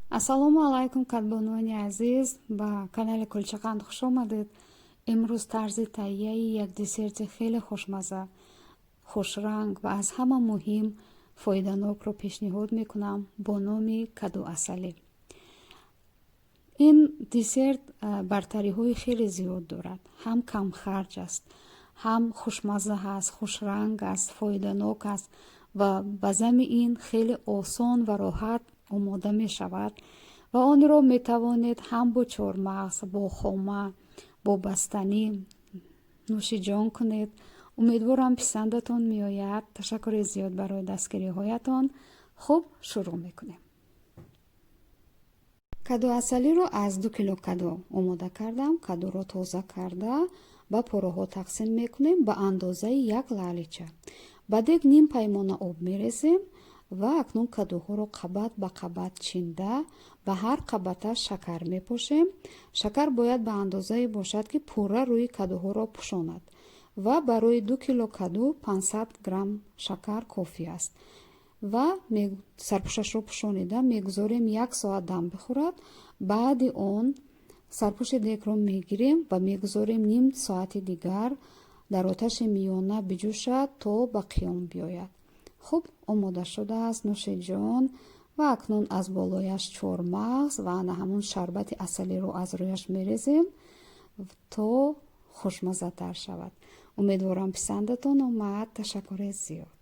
Ассалому алайкум, кадбонуони азиз, ба канали Кулчақанд хуш омадед. Имрӯз тарзи таҳияи як десерти хеле хушмазза, хушранг ва аз ҳама муҳим фоиданокро пешниҳод мекунам бо номи кадуасалӣ. Ин десерт бартариҳои хеле зиёд дорад: ҳам камхарҷ аст, ҳам хушмазза аст, хушранг аст, фоиданок аст ва ба зами ин хеле осон ва роҳат омода мешавад ва онро метавонед ҳам бо чормағз, бо хома, бо бастанӣ нӯшиҷон кунед. Умедворам, писандатон меояд. Ташаккури зиёд барои дастгириҳоятон. Хуб, шурӯъ мекунем. Кадуасалиро аз 2 кило каду омода кардам. Кадуро тоза карда, ба пораҳо тақсим мекунем ба андозаи як лаълича. Ба дег ним паймона об мерезем ва акнун кадуҳоро қабат ба қабат чинда, ба ҳар қабата шакар мепошем. Шакар бояд ба андозае бошад, ки пурра рӯи кадуҳоро пӯшонад, ва барои 2 кило каду 500 грамм шакар кофӣ аст. Ва сарпӯшашро пӯшонида мегузорем, як соат дам бихӯрад. Баъди он сарпӯши дегро мегирем ва мегузорем, ним соати дигар дар оташи миёна биҷӯшад, то ба қиём биёяд. Хуб, омода шудааст, нӯшиҷон. Ва акнун аз болояш чормағз ва ана ҳамун шарбати асалиро аз рӯяш мерезем, то хушмаззатар шавад. Умедворам, писандатон омад. Ташаккури зиёд.